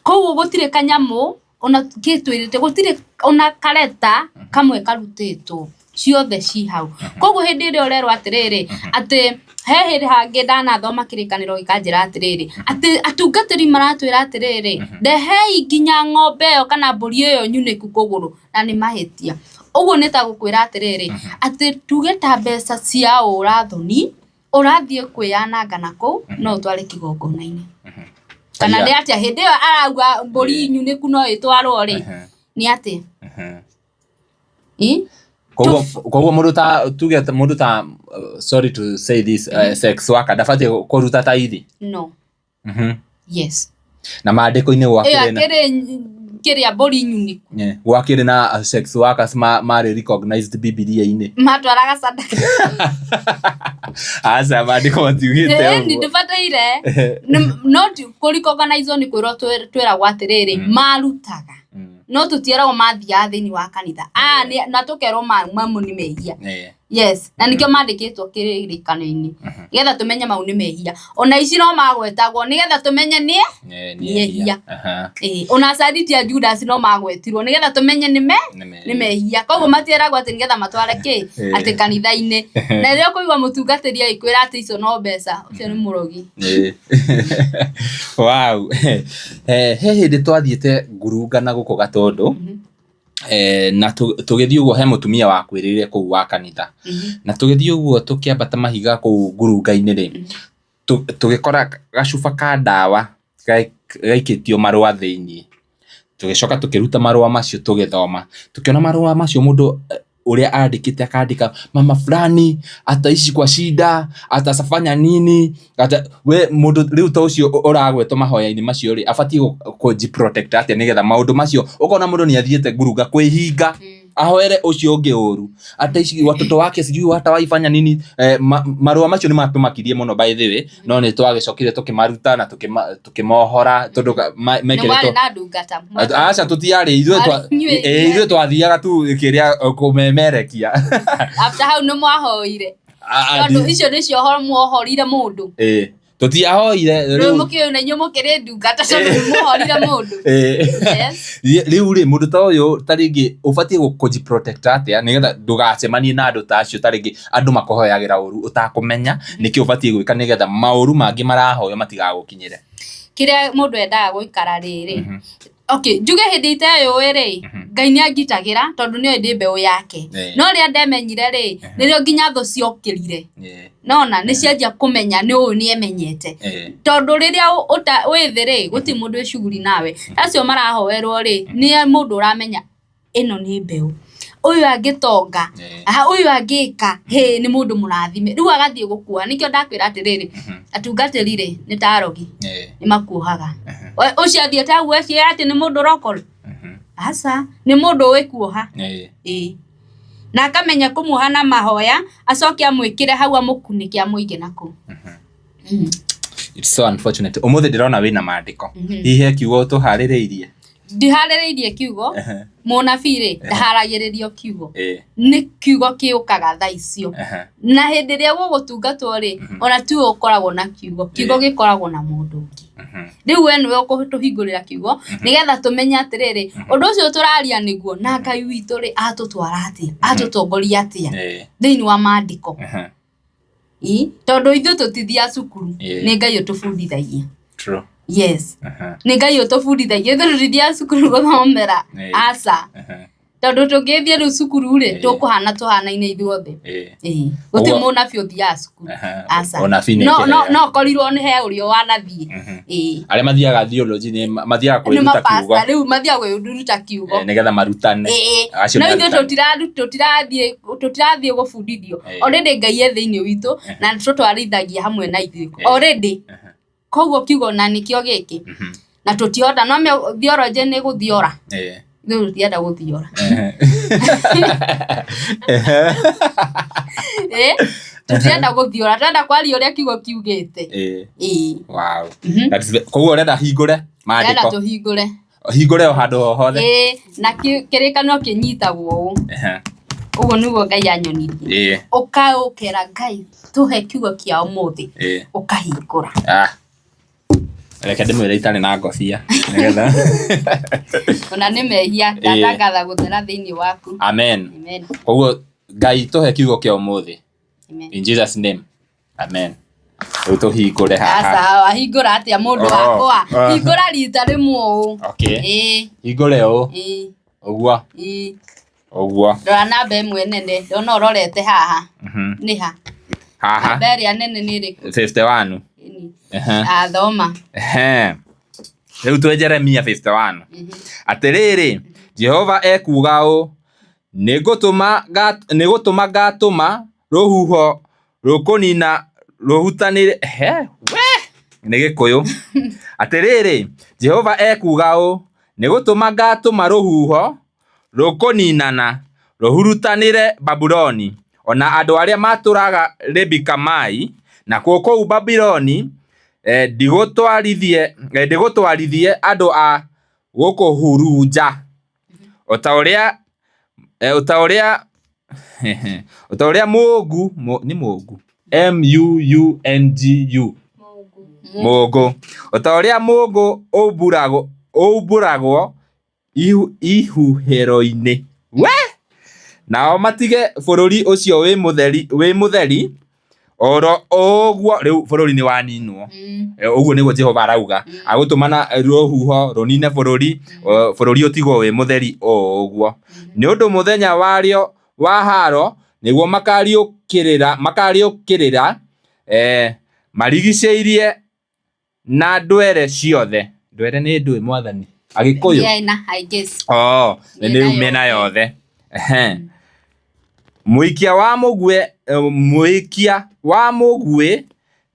Koguo gũtirĩ kanyamũ ona gĩtwĩrĩte, gũtirĩ ona kareta kamwe karutĩtwo. Ciothe ci hau. Koguo hĩndĩ ĩrĩa ũrerwo atĩrĩrĩ, atĩ he hĩndĩ hangĩ ndanathoma kĩrĩkanĩro gĩkanjĩra atĩrĩrĩ, atĩ atungatĩri maratwĩra atĩrĩrĩ, ndehei nginya ng'ombe ĩyo kana mbũri ĩyo nyunĩku kũgũrũ, na nĩ mahĩtia. Ũguo nĩ ta gũkwĩra atĩrĩrĩ, atĩ tuge ta mbeca cia ũrathoni ũrathiĩ kwĩyananga na kũu, no ũtware kĩgongona-inĩ. Kana nĩ atĩa hĩndĩ ĩyo arauga mbũri nyunĩku no ĩtwarwo rĩ, nĩ atĩa? Koguo koguo mũndũ ta tuge atĩ mũndũ ta sorry to say this, sex worker ndabatiĩ kũruta taithi. No. Yes. Na maandĩko-inĩ Ĩyo gwakĩrĩ na akĩrĩ kĩrĩa mbũri nyunĩku. Gwakĩrĩ na sex workers marĩ recognized Bibilia-inĩ. Matwaraga sadaka. Aca, maandĩko matiugĩte Ĩĩ, ũguo. ndibataire. No kũrecognize nĩ kwĩrwo twĩragwo atĩrĩrĩ, marutaga. No tũtieragwo mathiaga thĩinĩ wa kanitha. Ah, na tũkerwo mamu nĩ mehia. Yes, na nĩkĩo mandĩkĩtwo kĩririkano-inĩ, nĩgetha tũmenye mau nĩ mehia. Ona ici no magwetagwo nĩgetha tũmenye nĩ Nĩ ehia. Ĩĩ, ona acariti a Judas no magwetirwo nĩgetha tũmenye nĩ me nĩ mehia. Koguo matieragwo atĩ nĩgetha matware kĩ atĩ kanitha-inĩ. Na rĩrĩa ũkũigua mũtungatĩri agĩkwĩra atĩ icio no mbeca, ũcio nĩ mũrogi. Wow. He hĩndĩ twathiĩte ngurunga na gũkũ Gatũndũ, na tũgĩthiĩ ũguo he mũtumia wakuĩrĩire kũu wa kanitha. Na tũgĩthiĩ ũguo tũkĩambata mahiga kũu ngurunga-inĩ rĩ, tũgĩkora gacuba ka ndawa gaikĩtio marũa thĩiniĩ. Tũgĩcoka tũkĩruta marũa macio tũgĩthoma. Tũkĩona marũa macio mũndũ ũrĩa andĩkĩte akandĩka mama fulani ataishi kwa shida, atafanya nini, ata we mũndũ rĩu ta ũcio ũragwetwo mahoya-inĩ macio rĩ, abatiĩ kũji protect atĩa nĩgetha maũndũ macio ũkona mũndũ nĩ athiĩte ngurunga kwĩhinga, ahoere ũcio ũngĩ ũru, ataishi watoto wake sijui watawaifanya nini. Marũa macio nĩ matũmakirie mũno by the way, no nĩ twagĩcokire tũkĩmaruta na tũkĩmohora tondũ Nĩ mekĩrĩtwo warĩ na ndungata. Aca, tũtiarĩ ithuĩ. Warĩ inyuĩ Ithuĩ twathiaga tu kĩrĩa kũmemerekia. After hau nĩ mwahoire? Tondũ icio nĩcio muohorire mũndũ. Tũtiahoire. Rĩu Rĩu mũkĩũĩ na inyuĩ mũkĩrĩ ndungata tondũ nĩ muohorire mũndũ. Yes. Rĩu rĩ, mũndũ ta ũyũ ta rĩngĩ ũbatiĩ kũji protect atĩa nĩgetha ndũgacemanie na andũ ta acio, ta rĩngĩ andũ makũhoyagĩra ũru ũtakũmenya? Nĩkĩ ũbatiĩ gwĩka nĩgetha maũru mangĩ marahoywo matigagũkinyĩre? Kĩrĩa mũndũ endaga gũikara rĩrĩ, okay, njuge hĩndĩ iteyũĩ rĩ, Ngai nĩ angitagĩra tondũ nĩoĩ ndĩ mbeũ yake. No rĩrĩa ndemenyire rĩ, nĩrĩo nginya thũ ciokĩrire. Nona nĩ cianjia kũmenya nĩ ũyũ nĩ emenyete. Tondũ rĩrĩa wĩ thĩ rĩ, gũtirĩ mũndũ wĩ cuguri nawe. Acio marahoerwo rĩ, nĩ mũndũ ũramenya ĩno nĩ mbeũ, ũyũ angĩtonga, aha, ũyũ angĩka hĩ, nĩ mũndũ mũrathime, rĩu agathiĩ gũkuoha. Nĩkĩo ndakwĩra atĩrĩrĩ, atungatĩri rĩ, nĩ ta arogi, nĩ makuohaga. Ũcio athiĩte hau eciria atĩ nĩ mũndũ ũrokora, aca, nĩ mũndũ ũĩ kuoha. Ĩĩ, na akamenya kũmuoha na mahoya, acoke amwĩkĩre hau, amũkunĩke, amũige na kũu. It's so unfortunate. Ũmũthĩ ndĩrona wĩna maandĩko. Hihi he kiugo ũtũharĩrĩirie? Ndiharĩrĩirie kiugo. Mũnabii rĩ, ndaharagĩrĩrio kiugo. Nĩ kiugo kĩũkaga thaa icio. Na hĩndĩ ĩrĩa gũgũtungatwo rĩ, ona tiwe ũkoragwo na kiugo, kiugo gĩkoragwo na mũndũ ũngĩ. Rĩu we nĩwe ũkũtũhingũrĩra kiugo nĩgetha tũmenye atĩrĩrĩ, ũndũ ũcio tũraria nĩguo, na Ngai witũ rĩ, atũtwara atĩa, atũtongoria atĩa thĩinĩ wa maandĩko. Ĩ, tondũ ithuĩ tũtithiaga cukuru, nĩ Ngai ũtũbundithagia. True. Yes. Nĩ Ngai ũtũbundithagia, ithuĩ tũtithiaga cukuru gũthomera. Aca. Tondũ tũngĩthiĩ rĩu cukuru rĩ, tũkũhana tũhanaine ithuothe. Ĩĩ. Gũtirĩ mũnabii ũthiaga cukuru. Aca. Ũnabii nĩ No no kĩheo. no korirwo nĩ he ũrĩa wanathiĩ. Ĩĩ. Arĩa mathiaga theology nĩ mathiaga Nĩ kwĩruta kiugo. mapasta rĩu mathiaga kwĩruta kiugo. Nĩgetha marutane. Ĩĩ. Acio No nĩ ithuĩ arutani. tũtirathiĩ gũbundithio. Already Ngai e thĩinĩ witũ na tũtwarithagia hamwe na ithuĩ. Already. Koguo kiugo na nĩkĩo gĩkĩ. Na tũtihota no theology nĩ gũthiora. Ithuĩ tũtienda gũthiora. Tũtirenda gũthiora, tũrenda kwaria ũrĩa kiugo kiugĩte. Ĩĩ. Wow. Koguo ũrenda hingũre Ndĩrenda maandĩko? tũhingũre. Hingũre o handũ o hothe. Ĩĩ, na kĩrĩkanĩro kĩnyitagwo ũũ. Ũguo nĩguo Ngai anyonirie. Ũkaũkera Ngai tũhe kiugo kĩa ũmũthĩ. Ũkahingũra. Ah. Reke ndĩmwĩre itarĩ na ngobia nĩgetha Ona nĩ mehia, ndatangatha gũthera thĩinĩ waku. Amen. Amen. Koguo Ngai tũhe kiugo kĩa ũmũthĩ. Amen. In Jesus name. Amen. Rĩu tũhingũre haha. Aca, wahingũra atĩa mũndũ Oh, wakwa? ah. Hingũra rita rĩmwe ũũ. Okay. Ĩĩ, Hingũre ũũ. ĩĩ, Ũguo. ĩĩ. Ũguo. Rora namba ĩmwe nene, ndona ũrorete haha. Nĩ ha? Haha. Namba ĩrĩa nene nĩ ĩrĩkũ? 51. Ĩni. Ehe. Ah, thoma. Ehe. Rĩu twĩ Jeremia 51. Atĩrĩrĩ, Jehova ekuuga ũũ, nĩ gũtũma ngatũma rũhuho rũkũnina rũhutanĩre he we nĩ gĩkũyũ. Atĩrĩrĩ, Jehova ekuuga ũũ, nĩ gũtũma ngatũma rũhuho rũkũninana rũhurutanĩre Babuloni, o na andũ arĩa matũũraga Libi-Kamai, nakuo kũu Babuloni ndigũtwarithie andũ a gũkũhurunja, o ta ũrĩa o ta ũrĩa o ta ũrĩa mũũngũ nĩ mũũngũ M U U N G U mũũngũ o ta ũrĩa mũũngũ ũmbũragwo ihuhĩro-inĩ we nao matige bũrũri ũcio wĩ mũtheri oro ũguo rĩu bũrũri nĩ waninwo. Ũguo nĩguo Jehova arauga, agũtũmana rũhuho rũnine bũrũri, bũrũri ũtigwo wĩ mũtheri o ũguo. Nĩ ũndũ mũthenya warĩo wa haro nĩguo makariũkĩrĩra marigicĩirie na ndwere ciothe. Ndwere nĩ ndũĩ mwathani? Agĩkũyũ? Mĩena, I guess. Oh, nĩ Mĩena mĩena yothe. yothe. Ehe. Mũikia wa mũguĩ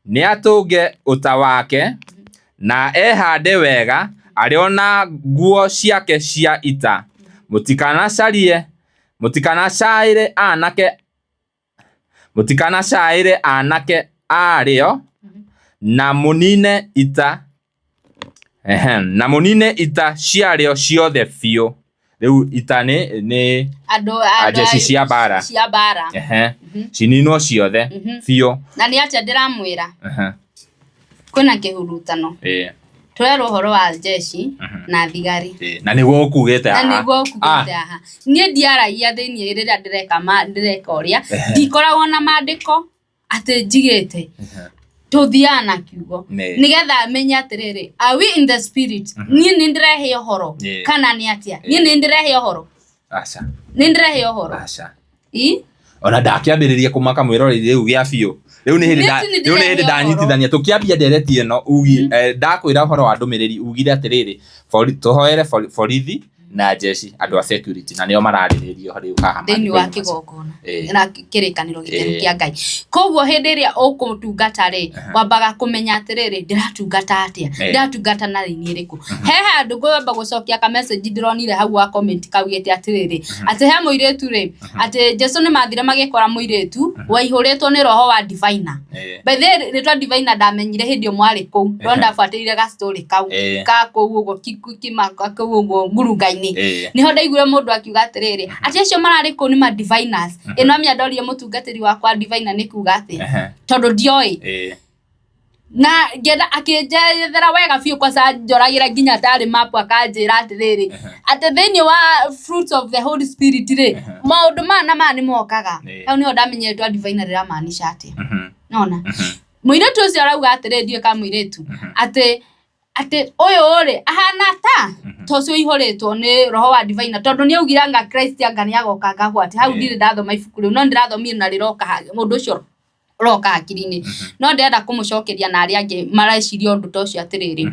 nĩatũnge ũta wake na ehande wega arĩ o na nguo ciake cia ita. Mũtikanacaĩre anake arĩo na mũnine ita ciarĩo ciothe biũ. Rĩu ita nĩ Andũ njeci cia mbara. Cia mbara. Cininwo ciothe biũ. Na nĩ atĩa ndĩramwĩra? Kwĩna kĩhurutano. Tũrerwo ũhoro wa njeci na thigari. Na nĩguo ũkugĩte Na haha. nĩguo ũkugĩte haha. Niĩ ndiaragia thĩiniĩ rĩrĩa ndĩreka ũrĩa, ndikoragwo na mandĩko atĩ njigĩte. Tũthiaga na kiugo nĩgetha menye atĩrĩrĩ, are we in the spirit? Niĩ nĩ ndĩrehe ũhoro kana nĩ atĩa? Niĩ nĩ ndĩrehe ũhoro. Aca. Nĩ ndĩrehe ũhoro. Aca. Ĩ? Ona ndakĩambĩrĩria kũmaka mwĩroreri rĩu gĩa biũ. Rĩu nĩ hĩndĩ ndanyitithania tũkĩambia ndereti ĩno ndakwĩra ũhoro wa ndũmĩrĩri ugire atĩrĩrĩ, tũhoere borithi na njeci andũ a security na nĩo mararĩrĩrio rĩu haha thĩinĩ wa kĩgongona na kĩrĩkanĩro gĩtheru kĩa Ngai. Koguo hĩndĩ ĩrĩa ũkũtungata rĩ, wambaga kũmenya atĩrĩrĩ, ndĩratungata atĩa, ndĩratungata na raini ĩrĩkũ. He handũ ngwamba gũcokia ka message ndĩronire hau wa comment kaugĩte atĩrĩrĩ, atĩ he mũirĩtu rĩ, atĩ Jesu nĩ mathire magĩkora mũirĩtu waihũrĩtwo nĩ roho wa diviner. By the way, rĩtwa diviner ndamenyire hĩndĩ ĩyo mwarĩ kũu, no ndabuatĩrĩire ga story kau ka kũu ũguo kĩmaka kũu ũguo ngurunga-inĩ. Nĩho ndaiguire mũndũ akiuga atĩrĩrĩ, atĩ acio mararĩ kũu nĩ ma diviners. Ĩ no mĩa ndoririe mũtungatĩri wakwa diviner nĩ kuga atĩa, tondũ ndioĩ. Na ngĩenda akĩnjerethera wega biũ kwanza njoragĩra nginya tarĩ map akanjĩra atĩrĩrĩ, atĩ thĩinĩ wa fruits of the Holy Spirit rĩ, maũndũ maya na maya nĩ mokaga. Hau nĩho ndamenyire rĩtwa diviner rĩramaanisha atĩa. Nona mũirĩtu ũcio arauga atĩrĩrĩ, ndiũĩ kana mũirĩtu, atĩ atĩ ũyũ rĩ ahana ta ta ũcio ũihũrĩtwo nĩ roho wa diviner, tondũ nĩ augire anga Christ anga nĩ agoka ngagwate. Hau ndirĩ ndathoma ibuku rĩu, no nĩndĩrathomire na rĩroka mũndũ ũcio ũroka hakiri-inĩ. No ndĩrenda kũmũcokeria na arĩa angĩ mareciria ũndũ ta ũcio atĩrĩrĩ,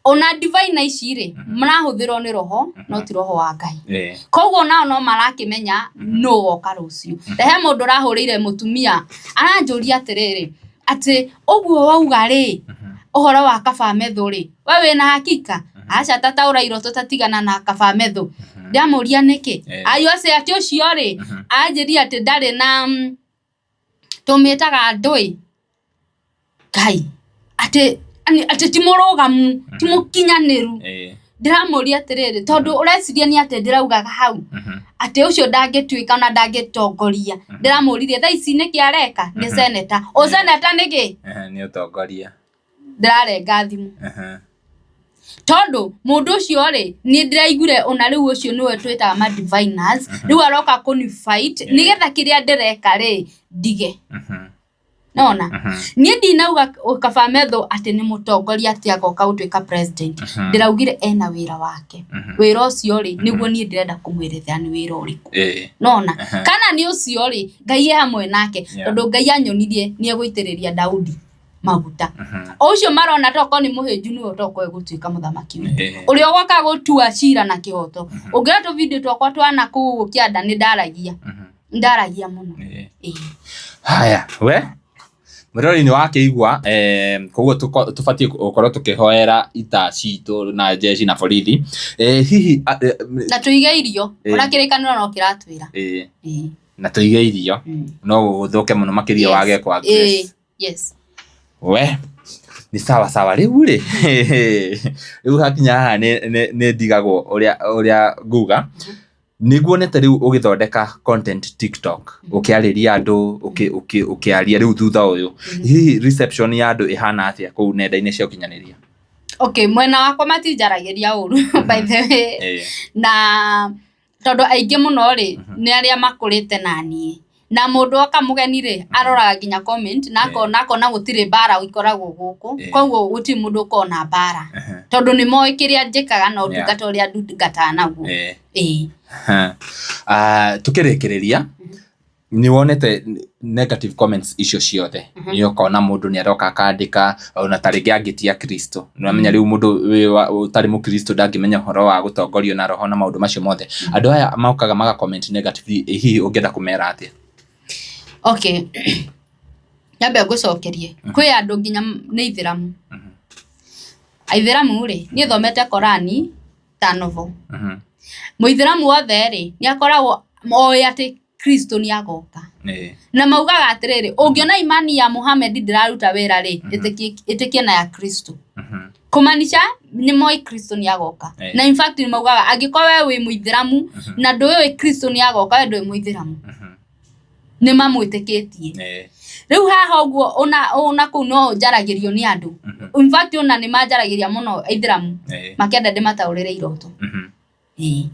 ona diviner ici rĩ, marahũthĩrwo nĩ roho no ti roho wa Ngai. Koguo nao no marakĩmenya nũ woka rũciũ. Ta he mũndũ ũrahũrĩire mũtumia aranjũria atĩrĩrĩ, atĩ ũguo wauga rĩ, ũhoro wa kaba metho rĩ, we wĩna hakika? Aca tataũra iroto tatigana na kaba metho. Ndamũria nĩkĩ? Ayo atĩ ũcio rĩ, anjĩrire atĩ ndarĩ na tũmĩtaga ndũĩ Ngai, atĩ ti mũrũgamu, ti mũkinyanĩru. Ndĩramũria atĩrĩrĩ, tondũ ũreciria nĩ atĩa ndĩraugaga hau, atĩ ũcio ndangĩtuĩka ona ndangĩtongoria. Ndĩramũririe thaa ici nĩkĩ areka? Nĩ seneta. Ũseneta nĩkĩ? Nĩ ũtongoria. Ndĩrarenga thimũ. Tondu mundu ucio ri ni ndiraiguire ona riu ucio niwe twitaga ma diviners, riu aroka kuni fight nigetha kiria ndireka ri ndige. Nona niĩ ndinauga kaba metho atĩ nĩ mũtongoria atĩ agoka gũtuĩka president, ndĩraugire ena wĩra wake. Wĩra ũcio rĩ nĩguo niĩ ndĩrenda kũmwerethera nĩ wĩra ũrĩkũ. Nona kana nĩ ũcio rĩ, Ngai e hamwe nake, tondũ Ngai anyonirie nĩ egũitĩrĩria Daudi maguta. O ũcio marona tokorwo nĩ mũhĩnju nĩwe tokorwo egũtuĩka mũthamaki witũ, ũrĩa ũgoka gũtua cira na kĩhoto. Ũngĩona tũ video twakwa twana kũu kĩanda, nĩ ndaragia, ndaragia mũno. Ĩĩ. Haya, we mwĩroreri nĩ wakĩigua. Koguo tũbatiĩ gũkorwo tũkĩhoera ita citũ na jeshi na borithi. Hihi Na tũige irio. Ona kĩrĩkanĩro no kĩratwĩra. Ĩĩ. Na tũige irio. No gũthũke mũno makĩria wage kwa grace. We nĩ sawa sawa. Rĩu rĩ, rĩu hakinya haha nĩ ndigagwo ũrĩa nguga. Nĩguonete rĩu ũgĩthondeka content TikTok, ũkĩarĩria andũ, ũkĩaria rĩu thutha ũyũ, hihi reception ya andũ ĩhana atĩa kũu nenda-inĩ cia ũkinyanĩria? Okay, mwena wakwa matinjaragĩria ũru, by the way, na tondũ aingĩ mũno rĩ nĩ arĩa makũrĩte na niĩ, na mũndũ oka mũgeni rĩ aroraga nginya comment na akona gũtirĩ mbara ikoragwo gũkũ. Koguo gũtirĩ mũndũ ũkoragwo na mbara, tondũ nĩ moĩ kĩrĩa njĩkaga na ũtungata ũrĩa ndungataga naguo. Ĩĩ. Tukĩrĩkĩrĩria, nĩ wonete negative comments icio ciothe, nĩ ũkona mũndũ nĩ aroka akandĩka ona ta rĩngĩ angĩtia Kristo. Nĩ wamenya rĩu mũndũ ũtarĩ mũkristo ndangĩmenya ũhoro wa gũtongorio na roho na maũndũ macio mothe. Andũ aya mokaga maga comment negatively, hihi ũngĩenda kũmera atĩa? Okay, nyambe ngũcokerie. Kwĩ andũ nginya nĩ ithĩramu. Aithĩramu rĩ, niĩ thomete Korani ta novel. Mũithĩramu wothe rĩ nĩ akoragwo oĩ atĩ Kristo nĩ agoka. Na maugaga atĩrĩrĩ, ũngĩona imani ya Muhammad ndĩraruta wĩra rĩ, ĩtĩkie na ya Kristo. Kũmanisha nĩ moĩ Kristo nĩ agoka. Na in fact nĩ maugaga angĩkorwo we wĩ mũithĩramu na ndũĩ Kristo nĩ agoka, we ndũĩ mũithĩramu. Nĩ mamwĩtĩkĩtie. Rĩu haha ũguo ona kũu no njaragĩrio nĩ andũ. In fact ona nĩ manjaragĩria mũno aithĩramu, makĩenda ndĩmataũrĩre iroto. Ĩĩ.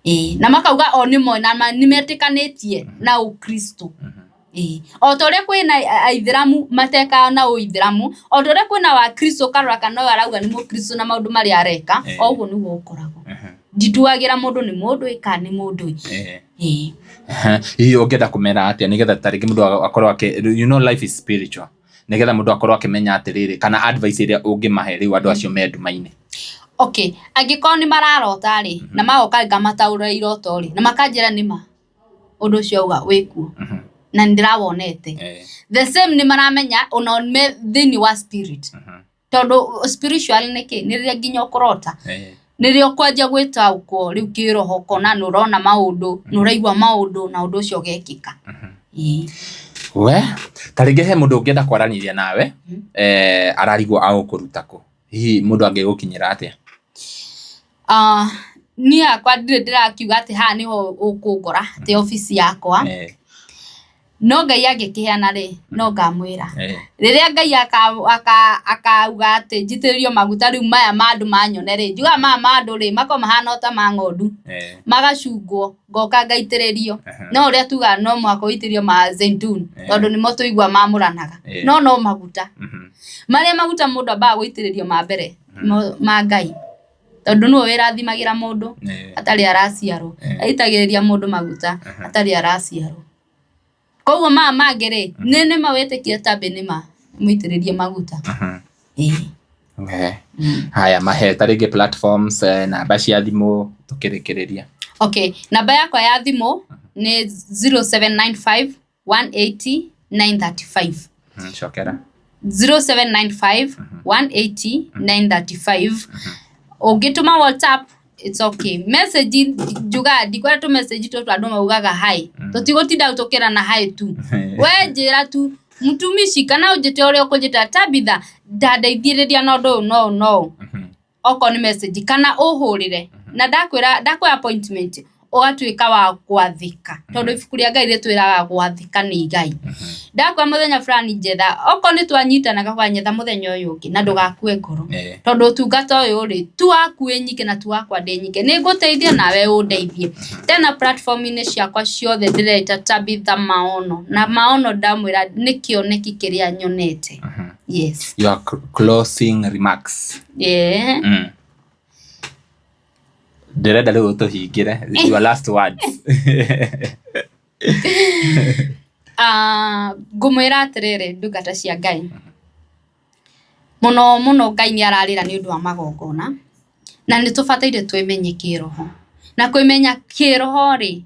Ĩĩ, na makauga o nĩ moĩ na nĩ metĩkanĩtie na ũkristo. Ĩĩ, o ta ũrĩa kwĩna aithĩramu matekaga na ũithĩramu, o ta ũrĩa kwĩna wakristo ũkarora kana ũyũ arauga nĩ mũkristo na maũndũ marĩa areka, o ũguo nĩguo gũkoragwo. Ndituagĩra mũndũ nĩ mũndũ ĩ kana nĩ mũndũ ĩ. Ĩĩ. Hihi ũngĩenda kũmera atĩa nĩgetha ta rĩngĩ mũndũ akorwo akĩ, you know life is spiritual, nĩgetha mũndũ akorwo akĩmenya atĩrĩrĩ, kana advice ĩrĩa ũngĩmahe rĩu andũ acio me nduma-inĩ? Okay, angĩkorwo nĩ mararota rĩ, na magoka ngamataũrĩra iroto rĩ, na makanjĩra nĩma ũndũ ũcio auga wĩkuo na nĩ ndĩrawonete. The same nĩ maramenya ona me thĩinĩ wa spirit. Tondũ spiritual nĩ kĩ? Nĩ rĩrĩa nginya ũkũrota. Nĩrĩo ũkwanjia gwĩtaũkwo rĩu kĩroho, ũkona nĩ ũrona maũndũ, nĩ ũraigua maũndũ na ũndũ ũcio ũgekĩka. Ĩĩ. We ta rĩngĩ he mũndũ ũngĩenda kwaranĩria nawe, ararigwo agũkũruta kũ? Hihi mũndũ angĩgũkinyĩra atĩa? Niĩ hakwa ndirĩ ndĩrakiuga atĩ haha nĩho ũkũngora, atĩ obici yakwa. No Ngai angĩkĩheana rĩ, no ngamwĩra. Rĩrĩa Ngai akauga atĩ njitĩrĩrio maguta rĩu maya ma andũ manyone rĩ, njugaga maya ma andũ rĩ, makoragwo mahana o ta ma ng'ondu, magacungwo, ngoka ngaitĩrĩrio. No ũrĩa tugaga no mũhaka ũitĩrĩrio ma zaituni, tondũ nĩmo tũigua mamũranaga. No no maguta. Marĩa maguta mũndũ ambaga gũitĩrĩrio ma mbere, ma Ngai. Tondũ nĩwe wĩrathimagĩra mũndũ atarĩ araciarwo. Aitagĩrĩria mũndũ maguta atarĩ araciarwo. Koguo maya mangĩ rĩ, nĩ nĩma wĩtĩkie tambĩ nĩma mũitĩrĩrie maguta. Ĩĩ. Haya, mahe ta rĩngĩ platforms, namba cia thimũ tũkĩrĩkĩrĩria. Okay, namba yakwa ya thimũ nĩ 0795 180 935. Cokera. 0795 180 935. Ũngĩtũma WhatsApp, it's okay. Message njugaga ndikwenda tũ message tũtũ andũ maugaga hi. Tũtigũtinda tũkĩrana hi tu. We njĩra tu mtumishi kana ũnjĩte ũrĩa ũkũnjĩta, Tabitha, ndandeithĩrĩria na ũndũ ũyũ no ũyũ no ũyũ. Okorwo nĩ message kana ũhũrĩre na ndakwĩra ndakũhe appointment. Ũgatuĩka wa gwathĩka, tondũ ibuku rĩa Ngai rĩtwĩraga gwathĩka nĩ igai. Ndakua mũthenya fulani njetha, okorwo nĩ twanyitanaga kwa nyetha mũthenya ũyũ ũngĩ, na ndũgakue ngoro, tondũ ũtungata ũyũ rĩ ti waku wĩ nyike na ti wakwa ndĩ nyike, nĩ ngũteithia nawe ũndeithie. Tena platform-inĩ ciakwa ciothe ndĩreta Tabitha Maono, na Maono ndamwĩra nĩ kĩoneki kĩrĩa nyonete. Yes. Your closing remarks. Yeah. Ndĩrenda rĩu ũtũhingĩre your last words. Ah, ngũmwĩra atĩrĩrĩ, ndungata cia Ngai, mũno mũno Ngai nĩ ararĩra nĩ ũndũ wa magongona, na nĩ tũbataire twĩmenye kĩroho, na kwĩmenya kĩroho rĩ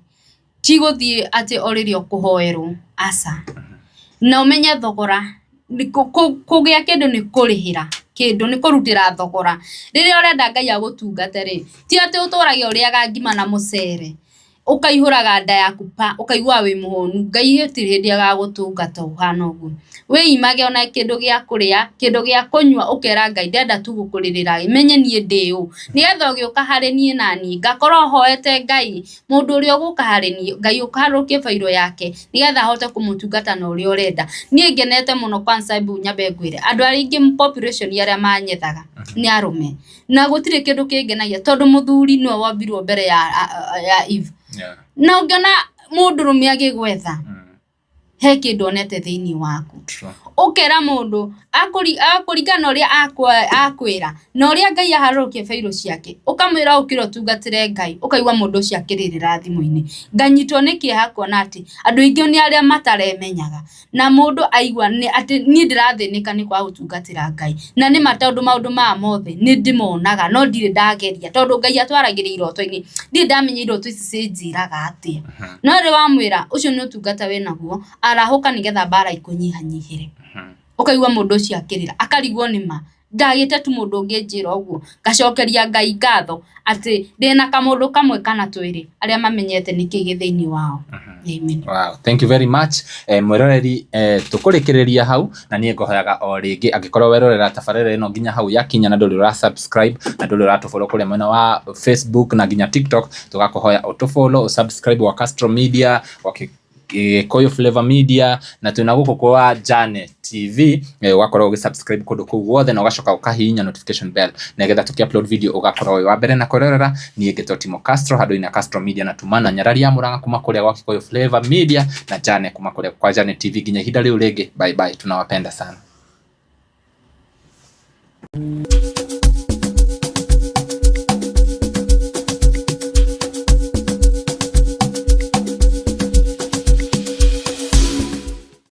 ti gũthiĩ atĩ o rĩrĩa ũkũhoerwo, aca. Na ũmenye thogora, kũgĩa kĩndũ nĩ kũrĩhĩra kĩndũ, nĩ kũrutĩra thogora. Rĩrĩa ũrenda Ngai agũtungate rĩ, ti atĩ ũtũraga ũrĩaga ngima na mũcere, ũkaihũraga nda yaku pa, ũkaiguaga wĩ mũhũnu. Ngai gũtirĩ hĩndĩ agagũtungata ũhana ũguo. Wĩimage ona kĩndũ gĩa kũrĩa, kĩndũ gĩa kũnyua, ũkera Ngai ndĩrenda tu gũkũrĩrĩra, menye niĩ ndĩ ũ. Nĩgetha ũgĩũka harĩ niĩ naniĩ, ngakorwo hoete Ngai, mũndũ ũrĩa ũgũka harĩ niĩ, Ngai ũkaharũrũkie bairũ yake, nĩgetha ahote kũmũtungata na ũrĩa ũrenda. Niĩ ngenete mũno kwanza hebu nyambe ngwĩre, andũ aingĩ population arĩa manyethaga nĩ arũme. Na gũtirĩ kĩndũ kĩngenagia tondũ mũthuri nĩwe wombirwo mbere ya Eve. Na ũngĩona mũndũrũme agĩgwetha, he kĩndũ onete thĩinĩ waku. Ũkera mũndũ akũringana na ũrĩa akwĩra na ũrĩa Ngai aharũrũkia bairũ ciake, ũkamwĩra ũkĩra ũtungatĩre Ngai, ũkaigua mũndũ ũcio akĩrĩrĩra thimũ-inĩ. Nganyitwo nĩ kĩeha kuona atĩ andũ aingĩ nĩ arĩa mataremenyaga, na mũndũ aigua atĩ niĩ ndĩrathĩnĩka nĩ kwaga gũtungatĩra Ngai. Na nĩ ma tondũ maũndũ maya mothe nĩ ndĩmonaga no ndirĩ ndageria, tondũ Ngai atwaragĩria iroto-inĩ, ndirĩ ndamenya iroto ici cinjĩraga atĩa. No rĩrĩa wamwĩra ũcio nĩ ũtungata wĩnaguo, arahũka nĩgetha mbara ikũnyihanyihĩre. Ũkaigua mũndũ ũcio akĩrĩra, akarigwo nĩ ma ndagĩte tu mũndũ ũngĩnjĩra ũguo, ngacokeria Ngai ngatho atĩ ndĩna kamũndũ kamwe kana twĩrĩ arĩa mamenyete nĩkĩ gĩ thĩinĩ wao. Amen. Wow, thank you very much. Mwĩroreri, tũkũrĩkĩrĩria hau na niĩ ngũhoyaga o rĩngĩ angĩkorwo werorera tabarĩra ĩno nginya hau yakinya na ndũrĩ ũra subscribe na ndũrĩ ũratũfollow kũrĩa mwena wa Facebook na nginya TikTok, tũgakũhoya ũtũfollow, ũsubscribe gwa Castro Media, gwa Gĩkũyũ Flavor Media na twĩna gũkũ kwa Jane TV, ũgakorwo ũgĩ subscribe kũndũ kũu guothe na ũgacoka ũkahihinya notification bell nĩgetha tũkĩ upload video ũgakorwo wĩ wa mbere na kwĩrorera. Niĩ ngĩtwo Timo Castro handũ-inĩ Castro Media na Tumana Nyarari ya Mũrang'a kuma kũrĩa gwa Gĩkũyũ Flavor Media na Jane kuma kũrĩa kwa Jane TV. Nginya ihinda rĩu rĩngĩ, bye bye, tunawapenda sana.